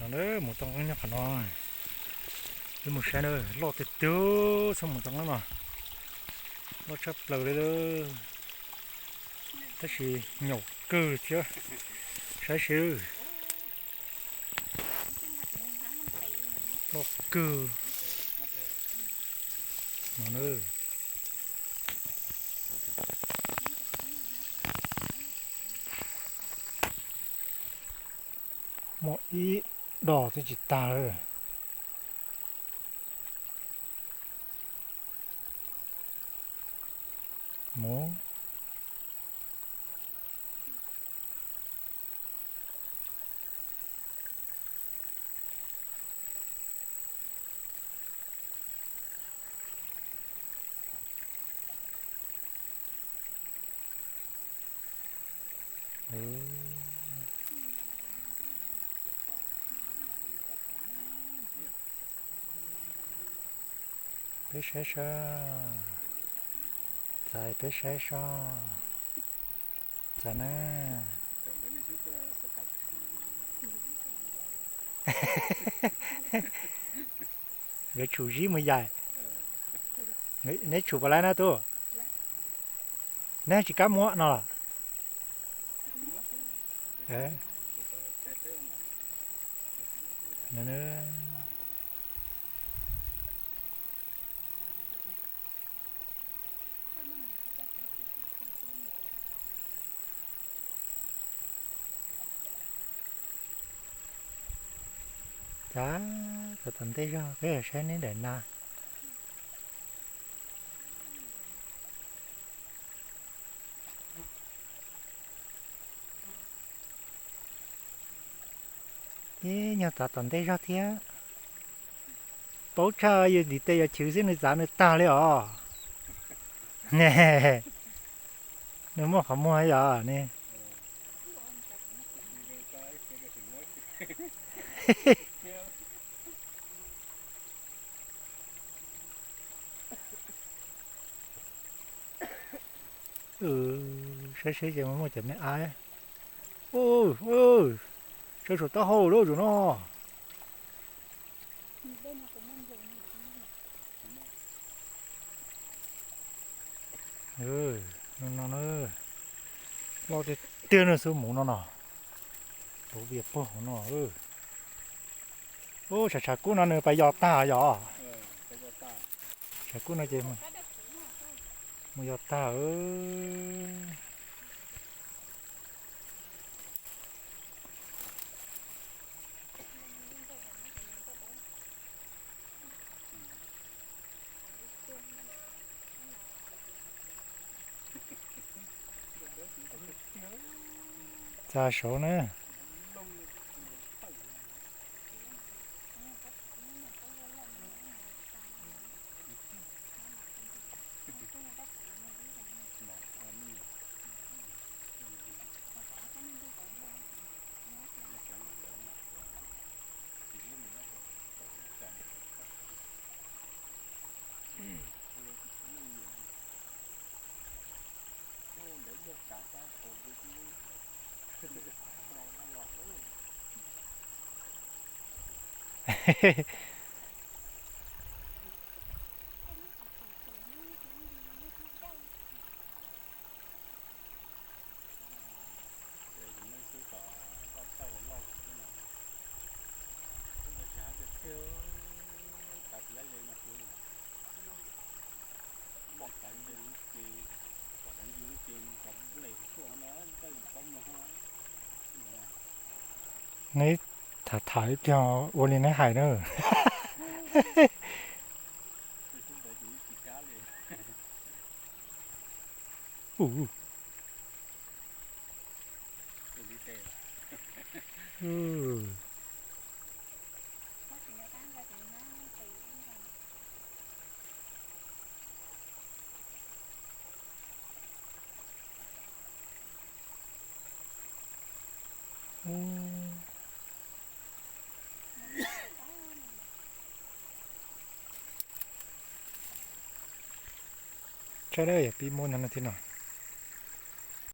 Mus tau nqeeb nyob qhov no, wb mus saib na, loj tiag tiag, txhob mus tau nqeeb no, loj tshaj plaws li lawm, tab sis nyaum kawg thiab, saib seb, loj kawg no na. Muaj ib dos twb tsis tag lawm. Mus. Peb saib seb, txais peb saib seb, txais na. Nkawd tshum zib mus yaim. Neb tshum puas laib na tub? Neb tsis kam muab no los? Cas txog tom ntej zog peb saib neb daim na. Ib nyuag txav tom ntej zog thiab. Paub tshaj yus ntiv tes yuav chwv xwb nws txav nws tag li os. Ne, nws muaj qhov muag yog ne. Saib seb ces muaj cov me ab. Saib saum taub hau lawm zaum no. No no, loj tiag tiag no xub mus no no. Tus vias pog no. Ub, tshav tshav kub no nws pas yos tag yom. Tshav kub no ces mus yos tag. Txav saud na. Neb tham tham ib pliag ua li neb hais na. Tsaib dab yog pib muab no no thiab no.